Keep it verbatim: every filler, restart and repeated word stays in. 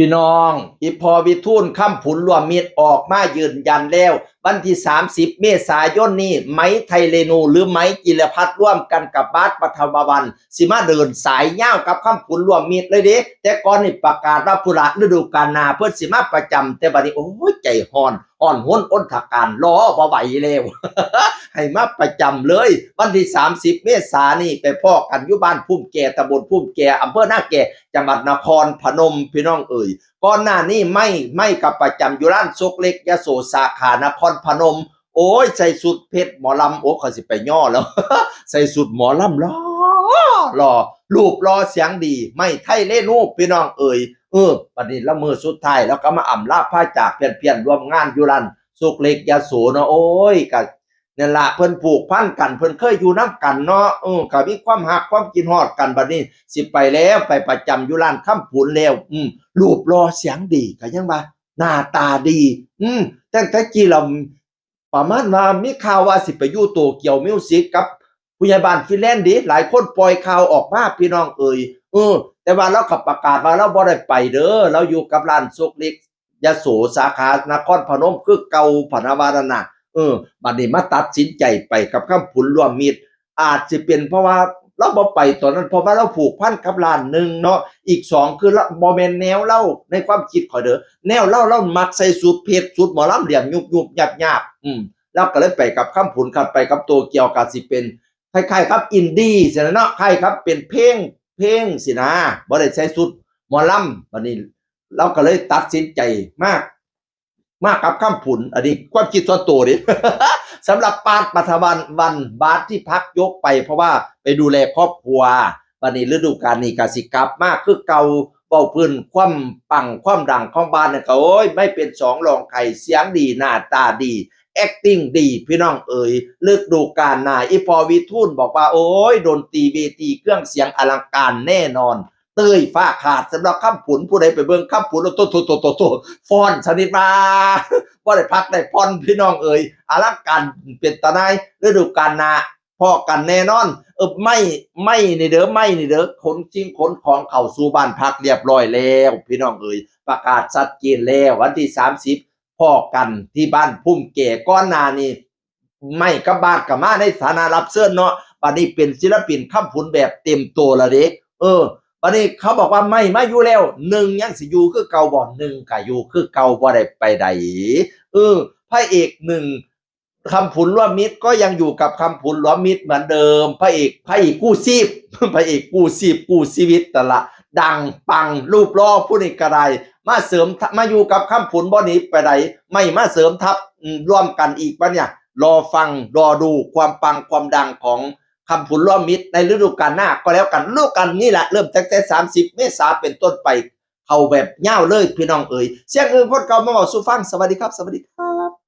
พี่น้อง อีพ่อวิทูล คำผุน ร่วมมิตรออกมายืนยันแล้ว วันที่ สามสิบ เมษายนนี้ ไหม ไทเรนู หรือ ไหม จิรพัฒน์ ร่วมกันกับ บาส ปฐมวัลย์ สิมาเดินสายยาวกับคำผุน ร่วมมิตรเลยเด้ แต่ก่อนนี่ประกาศว่าพุ้นละฤดูกาลหน้าเพิ่นสิมาประจำ แต่บัดนี้ โอ้ย ใจฮ้อน ฮ้อนฮนอนทกาน รอบ่ไหวแล้ว ให้มาประจำเลย วันที่ สามสิบ เมษายนนี้ ไปพ้อกันอยู่บ้านภูมิแก่ ตำบลภูมิแก่ อำเภอนาแก่ จังหวัดนครพนม พี่น้องเอ๋ย ก่อนหน้านี้ ไหม ไหม ก็ประจำอยู่ร้านซกเล็กยโส สาขานครพนม โอ้ย ใส่ชุดเพชรหมอลำ โอ้ ข้อยสิไปย่อแล้ว ใส่ชุดหมอลำ หล่อ หล่อ รูปหล่อเสียงดี ไหม ไทเรนู พี่น้องเอ๋ย เออ บัดนี้ละมื้อสุดท้าย แล้วก็มาอำลาพาจาก เพี้ยนๆ ร่วมงานอยู่ร้านซกเล็กยโสเนาะ โอ้ย ก็ นั่นล่ะ เพิ่นผูกพันกัน เพิ่นเคยอยู่นำกันเนาะ เออ ก็มีความฮักความคิดฮอดกัน บัดนี้สิไปแล้ว ไปประจำอยู่ร้านคำผุนแล้ว อืม รูปหล่อเสียงดี ก็ยังว่าหน้าตาดี อืม ตั้งแต่กี้เรา ประมาณว่ามีข่าวว่าสิไปอยู่โตเกียวมิวสิกกับผู้ใหญ่บ้านฟินแลนด์เด้ หลายคนปล่อยข่าวออกมา พี่น้องเอ๋ย เออ แต่ว่าลาวก็ประกาศว่าลาวบ่ได้ไปเด้อ ลาวอยู่กับร้านซกเล็กยโส สาขานครพนมคือเก่า พะนะว่านั่นน่ะ เออ บัดนี้มาตัดสินใจไปกับคำผุน ร่วมมิตร อาจสิเป็นเพราะว่าลาวบ่ไปตอนนั้น เพราะว่าลาวผูกพันกับร้านหนึ่งเนาะ อีกสองคือลาว บ่แม่นแนวลาว ในความคิดข้อยเด้อ แนวลาว ลาวมักใส่ชุดเพชร ชุดหมอลำเหลี่ยมยุบๆ ยับๆ อืม ลาวก็เลยไปกับคำผุน คันไปกับโตเกียวก็สิเป็นคล้ายๆ กับอินดี้ซี้นะเนาะ คล้ายกับเป็นเพลง เพลงซี้นะ บ่ได้ใส่ชุดหมอลำ บัดนี้ลาวก็เลยตัดสินใจมา มากับคำผุน อันนี้ความคิดส่วนตัวเด้ สำหรับ บาส ปฐมวัลย์ บาสที่พักยกไป เพราะว่าไปดูแลครอบครัว บัดนี้ฤดูกาลนี้ก็สิกลับมาคือเก่า เว้าพื้นความปังความดังของบาสเนี่ยก็ โอ้ย ไม่เป็นสองรองใคร เสียงดี หน้าตาดี แอ็กติงดี พี่น้องเอ๋ย ฤดูกาลหน้า อีพ่อวิทูลบอกว่า โอ้ย ดนตรีเวทีเครื่องเสียงอลังการแน่นอน เต้ยฟ้าขาด สำหรับคำผุน ผู้ใดไปเบิ่งคำผุนแล้ว โต โต โต โต โต ฟ้อนชนิดว่า บ่ได้พักได้ผ่อน พี่น้องเอ๋ย อลังการเป็นตาหน่าย ฤดูกาลหน้าพ้อกันแน่นอน เออ ไหม ไหม นี่เด้อ ไหม นี่เด้อ ขนสิ่งขนของเข้าสู่บ้านพักเรียบร้อยแล้ว พี่น้องเอ๋ย ประกาศชัดเจนแล้ว วันที่ สามสิบ พ้อกันที่บ้านภูมิแก่ ก่อนหน้านี้ ไหมกับบาสก็มาในฐานะรับเชิญเนาะ บัดนี้เป็นศิลปินคำผุนแบบเต็มตัวแล้วเด้ เออ บัดนี้เขาบอกว่าไหมมาอยู่แล้ว หนึ่งยังสิอยู่คือเก่าบ่ หนึ่งก็อยู่คือเก่า บ่ได้ไปใด เออ พระเอกหนึ่ง คำผุน ร่วมมิตร ก็ยังอยู่กับคำผุน ร่วมมิตร เหมือนเดิม พระเอก พระเอกกู้ชีพ พระเอกกู้ชีพกู้ชีวิตนั่นละ ดังปังรูปหล่อผู้นี้ก็ได้ มาเสริมทัพ มาอยู่กับคำผุน บ่หนีไปใด ไหมมาเสริมทัพ อืม ร่วมกันอีกปะเนี่ย รอฟัง รอดูความปังความดังของคำผุน ร่วมมิตร ในฤดูกาลหน้าก็แล้วกัน ฤดูกาลนี้แหละ เริ่มตั้งแต่ สามสิบ เมษาเป็นต้นไป เข้าแบบยาวเลย พี่น้องเอ๋ย เสียงอื่นคนเก่ามาเว้าสู่ฟัง สวัสดีครับ สวัสดีครับ